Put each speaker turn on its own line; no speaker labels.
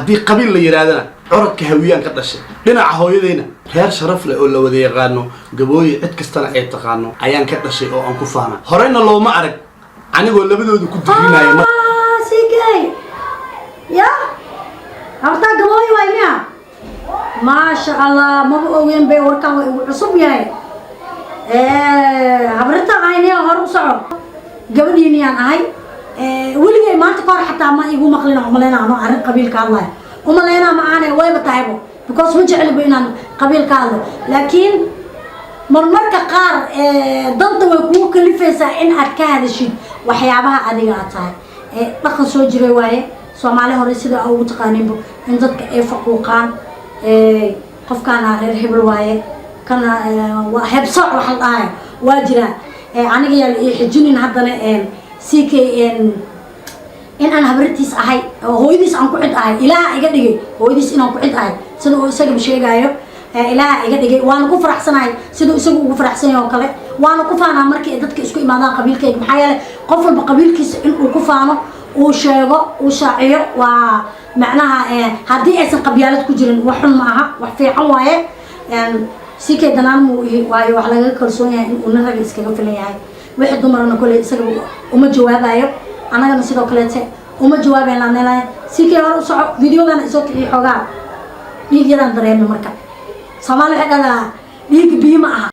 Haddii qabiil la yidhaahdana, curadka Hawiyaan ka dhashay. Dhinaca hooyadayna reer sharaf leh oo la wada yaqaano, Gabooye, cid kastana ay taqaano ayaan ka dhashay oo aan ku faana. Horeyna looma arag anigoo labadooda ku dirinaya mar.
CK ya hortaa Gabooy waay miya? Maasha Allah, maba ogeyn bay, warkaan waa igu cusub yahay. Habrita ahayniya, hore u soco. Gabadhiiniyaan ahay. Weligay maanta ka hor xataa ma igu maqlin, umaleyna anoo arrin qabiil ka hadlaya. Umaleynaa ma ahane, wayba tahaybo, because ma jecliba inaan qabiil ka hadlo, laakiin marmarka qaar danta way kugu kalifaysaa in aad ka hadashid waxyaabaha adiga aad tahay. Dhaqan soo jiray waaye, Soomaali hore sida ugu taqaaninbo in dadka ay faquuqaan. Qofkaana reer hebel waaye, kana waa heebsooc waxa la dhahayo waa jiraa. Aniga yaa la ii xijinin haddana CK in aan habartiis ahay oo hooyadiis aan ku cid ahay. Ilaaha iga dhigay hooyadiis inaan ku cid ahay, sida uu isagaba sheegaayo. Ilaaha iga dhigay, waana ku faraxsanahay siduu isagu ugu faraxsan yahay oo kale. Waana ku faanaa markii ay dadka isku imaadaan qabiilkayga, maxaa yeelay qof walba qabiilkiisa in uu ku faano, uu sheego, uu shaaciyo waa macnaha haddii aysan qabyaalad ku jirin, wax xun ma aha, wax fiican waaye. CK danaan muu ihi, waayo wax lagaga kalsoon yahay in uu nin ragga iskaga filan yahay. Wixii dumarana koley isaga uma jawaabayo, annagana sidoo kaleete uma jawaabayn. Laan CK hore u soco. Videogana isoo kiciyo, xoogaa dhiig yaraan dareemay. Marka Soomaali waxay dhahdaa, dhiigga biyo ma aha.